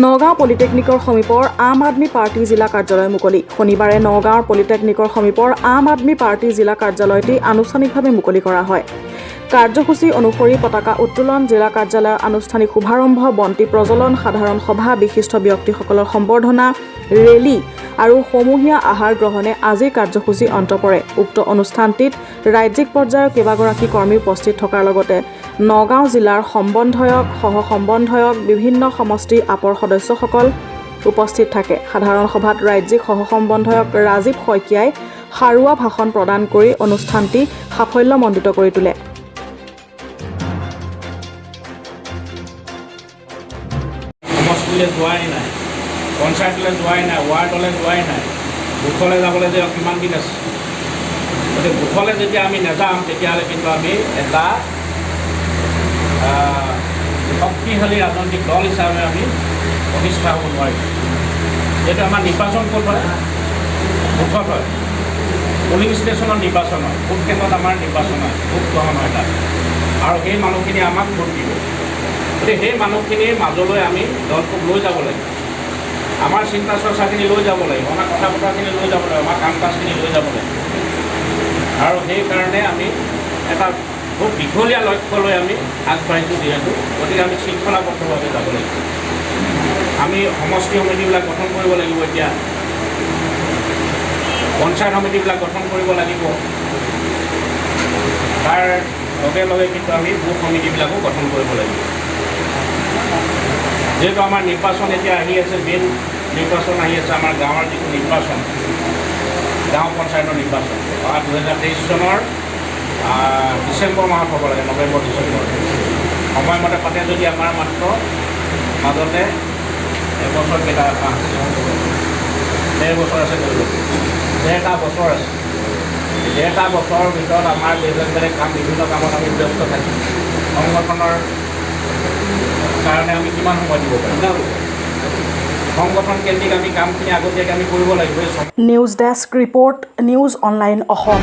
নগাঁও পলিটেকনিকৰ সমীপৰ আম আদমি পাৰ্টী জিলা কাৰ্যালয় মুকলি। শনিবাৰে নগাঁৱৰ পলিটেকনিকৰ সমীপৰ আম আদমি পাৰ্টী জিলা কাৰ্যালয়টি আনুষ্ঠানিকভাৱে মুকলি কৰা হয়। কাৰ্যসূচী অনুসৰি পতাকা উত্তোলন, জিলা কাৰ্যালয়ৰ আনুষ্ঠানিক শুভাৰম্ভ, বন্তি প্ৰজ্বলন, সাধাৰণ সভা, বিশিষ্ট ব্যক্তিসকলৰ সম্বৰ্ধনা, ৰেলী আৰু সমূহীয়া আহাৰ গ্ৰহণে আজিৰ কাৰ্যসূচী অন্ত পৰে। উক্ত অনুষ্ঠানটিত ৰাজ্যিক পৰ্যায়ৰ কেইবাগৰাকী কৰ্মী উপস্থিত থকাৰ লগতে নগাঁও জিলাৰ সমন্বয়ক, সহ সমন্বয়ক, বিভিন্ন সমষ্টিৰ আপৰ সদস্যসকল উপস্থিত থাকে। সাধাৰণ সভাত ৰাজ্যিক সহ সমন্বয়ক ৰাজীৱ শইকীয়াই সাৰুৱা ভাষণ প্ৰদান কৰি অনুষ্ঠানটি সাফল্যমণ্ডিত কৰি তোলে। সমষ্টিলৈ যোৱাই নাই, পঞ্চায়তলৈ যোৱাই নাই, ৱাৰ্ডলৈ যোৱাই নাই, বুথলৈ যাবলৈ যে কিমান দিন আছে। গতিকে বুথলৈ যেতিয়া আমি নাযাম, তেতিয়াহ'লে কিন্তু আমি এটা শক্তিশালী ৰাজনৈতিক দল হিচাপে আমি প্ৰতিষ্ঠা হ'ব নোৱাৰিম। যিহেতু আমাৰ নিৰ্বাচন ক'ত হয়? বুথত হয়। পলিং ষ্টেচনত নিৰ্বাচন হয়, ভোট কেন্দ্ৰত আমাৰ নিৰ্বাচন হয়, ভোট গ্ৰহণ হয় তাত আৰু সেই মানুহখিনিয়ে আমাক ভোট দিব। গতিকে সেই মানুহখিনিৰ মাজলৈ আমি দলটোক লৈ যাব লাগিব, আমাৰ চিন্তা চৰ্চাখিনি লৈ যাব লাগিব, আমাৰ কথা বতৰাখিনি লৈ যাব লাগিব, আমাৰ কাম কাজখিনি লৈ যাব লাগিব। আৰু সেইকাৰণে আমি এটা বহুত দীঘলীয়া লক্ষ্য লৈ আমি আগবাঢ়িছোঁ যিহেতু, গতিকে আমি শৃংখলাবদ্ধভাৱে যাব লাগিব। আমি সমষ্টি সমিতিবিলাক গঠন কৰিব লাগিব, এতিয়া পঞ্চায়ত সমিতিবিলাক গঠন কৰিব লাগিব। তাৰ লগে লগে কিন্তু আমি বুথ সমিতিবিলাকো গঠন কৰিব লাগিব। যিহেতু আমাৰ নিৰ্বাচন এতিয়া আহি আছে, মেইন নিৰ্বাচন আহি আছে, আমাৰ গাঁৱৰ যিটো নিৰ্বাচন, গাঁও পঞ্চায়তৰ নিৰ্বাচন অহা 2023 চনৰ ডিচেম্বৰ মাহত হ'ব লাগে, নৱেম্বৰ ডিচেম্বৰ। সময়মতে পাতে যদি আমাৰ মাত্ৰ মাজতে এবছৰ কেইটা মাহ আছে, ডেৰ বছৰ আছে ধৰি লওক, ডেৰটা বছৰ আছে। ডেৰটা বছৰৰ ভিতৰত আমাৰ বেলেগ বেলেগ কাম, বিভিন্ন কামত আমি ব্যস্ত থাকিম। সংগঠনৰ কাৰণে আমি কিমান সময় দিব পাৰিম? সংগঠন কেন্দ্ৰিক আমি কামখিনি আগতীয়াকৈ আমি কৰিব লাগিব। এই News desk report, News Online Assam.